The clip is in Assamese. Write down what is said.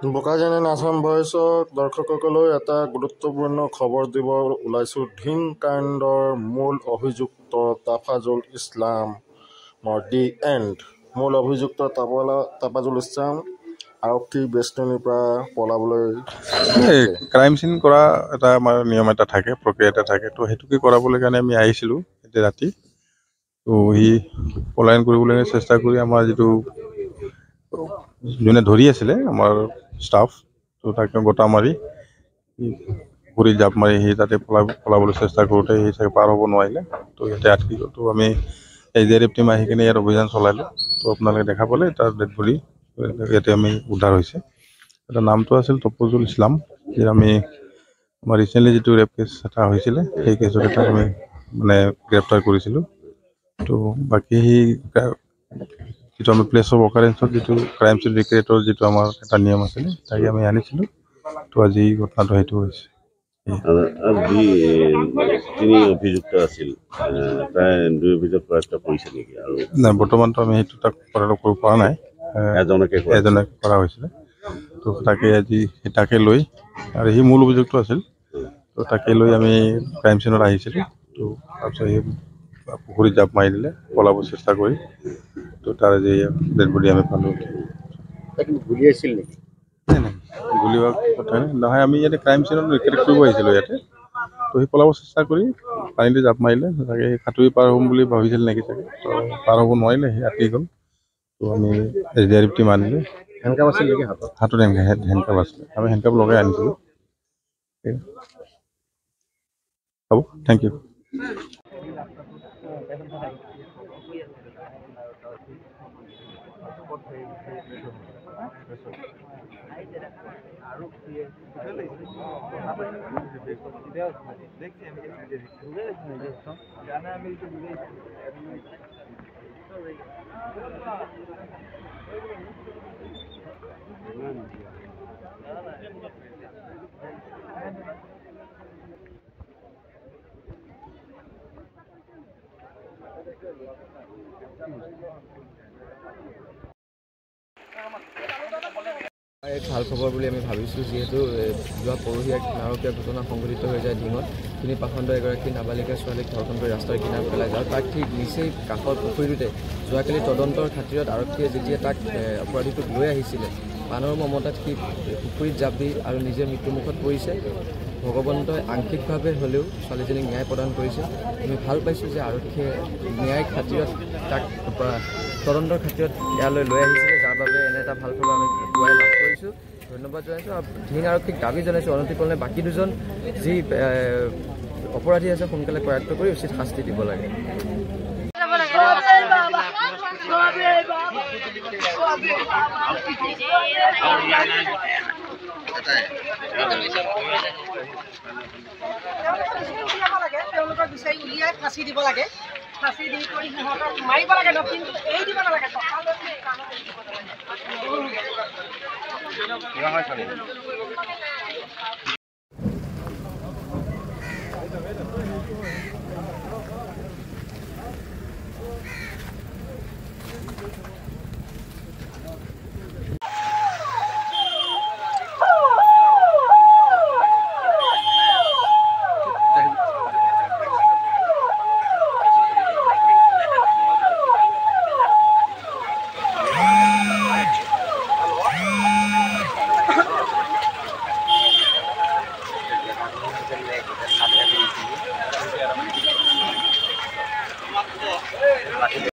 বোকাজান আছাম ভইচৰ দৰ্শকসকলৈ এটা গুৰুত্বপূৰ্ণ খবৰ দিব ওলাইছোঁ। ঢিং কাণ্ডৰ মূল অভিযুক্ত তাফাজুল ইছলামৰ the end. মূল অভিযুক্ত তাফাজুল ইছলাম আৰক্ষীৰ বেষ্টনীৰ পৰা পলাবলৈ ক্ৰাইম চিন কৰা এটা আমাৰ নিয়ম এটা থাকে, প্ৰক্ৰিয়া এটা থাকে। তো সেইটোকে কৰাবলৈ কাৰণে আমি আহিছিলোঁ এতিয়া ৰাতি। তো সি পলায়ন কৰিবলৈ চেষ্টা কৰি আমাৰ যিটো যোনে ধৰি আছিলে আমাৰ ষ্টাফ, তো তাকে গোটা মাৰি পুখুৰীত জাপ মাৰি সি তাতে পলাবলৈ চেষ্টা কৰোঁতে সি চাগে পাৰ হ'ব নোৱাৰিলে। তো ইয়াতে আটকি গ'ল। তো আমি S D R F team আহি কিনে ইয়াত অভিযান চলালোঁ। তো আপোনালোকে দেখা পালে তাৰ ডেড বডি ইয়াতে আমি উদ্ধাৰ হৈছে। এটা নামটো আছিল তপজুল ইছলাম, যি আমি আমাৰ ৰিচেণ্টলি যিটো ৰেপ কেছ এটা হৈছিলে সেই কেছত এটা আমি মানে গ্ৰেপ্তাৰ কৰিছিলোঁ। তো বাকী সি যিটো আমি প্লেচ অফ অকাৰেঞ্চত যিটো ক্ৰাইম চিন ৰিক্ৰিয়েটৰ যিটো আমাৰ এটা নিয়ম আছিলে তাকে আমি আনিছিলোঁ। তো আজি ঘটনাটো সেইটো হৈছে। তিনি অভিযুক্ত আছিল, তাই দুই অভিযোগ কৰায়ত্ব কৰিছে নেকি? আৰু নাই, বৰ্তমানতো আমি সেইটো তাক কৰায়ত্ব কৰিব পৰা নাই, এজনকে কৰা হৈছিলে। তো তাকে আজি তাকে লৈ আৰু সি মূল অভিযুক্ত আছিল, তো তাকে লৈ আমি ক্ৰাইম চিনত আহিছিলোঁ। তো তাৰপিছত সি পুখুৰীত জাপ মাৰি দিলে পলাব চেষ্টা কৰি। তো তাৰ আজি ডেড বডি আমি পালোঁ। গুলিয়াইছিল নেকি? নাই নাই, গুলিওৱা কথা নাই নহয়। আমি ইয়াতে ক্ৰাইম চিনত ৰিক্ৰিয়েট কৰিব আহিছিলোঁ ইয়াতে। তো সি পলাব চেষ্টা কৰি পানীতে জাপ মাৰিলে। চাগে সি সাঁতুৰি পাৰ হ'ম বুলি ভাবিছিল নেকি চাগে, তো পাৰ হ'ব নোৱাৰিলে, সি আটকি গ'ল। তো আমি S D R F team আনিলোঁ। হেণ্ডকাপ আছিল নেকি হাতত? হাতত হেণ্ডকাপ আছিলে, আমি হেণ্ডকাপ লগাই আনিছিলোঁ। হ'ব, thank U. এক ভাল খবৰ বুলি আমি ভাবিছোঁ, যিহেতু যোৱা পৰহি এক নাৰকীয় ঘটনা সংঘটিত হৈ যায় ঢিঙত। তিনি পাখণ্ড এগৰাকী নাবালিকা ছোৱালীক ধৰ্ষণ কৰি ৰাস্তাৰ কিনাৰত পেলাই যায়। তাক ঠিক নিচেই কাষৰ পুখুৰীটোতে যোৱাকালি তদন্তৰ খাতিৰত আৰক্ষীয়ে যেতিয়া তাক অপৰাধীটোক লৈ আহিছিলে, পানৰ মমতাত সি পুখুৰীত জাপ দি আৰু নিজে মৃত্যুমুখত পৰিছে। ভগৱন্তই আংশিকভাৱে হ'লেও ছোৱালীজনীক ন্যায় প্ৰদান কৰিছে। আমি ভাল পাইছোঁ যে আৰক্ষীয়ে ন্যায় খাতিৰত তাক তদন্তৰ খাতিৰত ইয়ালৈ লৈ আহিছিলে, যাৰ বাবে এনে এটা ভাল খবৰ আমি পুৱাই লাভ কৰিছোঁ। ধন্যবাদ জনাইছোঁ আৰু ঢিং আৰক্ষীক দাবী জনাইছোঁ অনতিপলমে বাকী দুজন যি অপৰাধী আছে সোনকালে কৰায়ত্ব কৰি উচিত শাস্তি দিব লাগে। তেওঁলোকক বিচাৰি উলিয়াই ফাঁচি দিব লাগে, ফাঁচি দি কৰি সিহঁতক মাৰিব লাগে, কিন্তু এৰি দিব নালাগে। টকা লৈ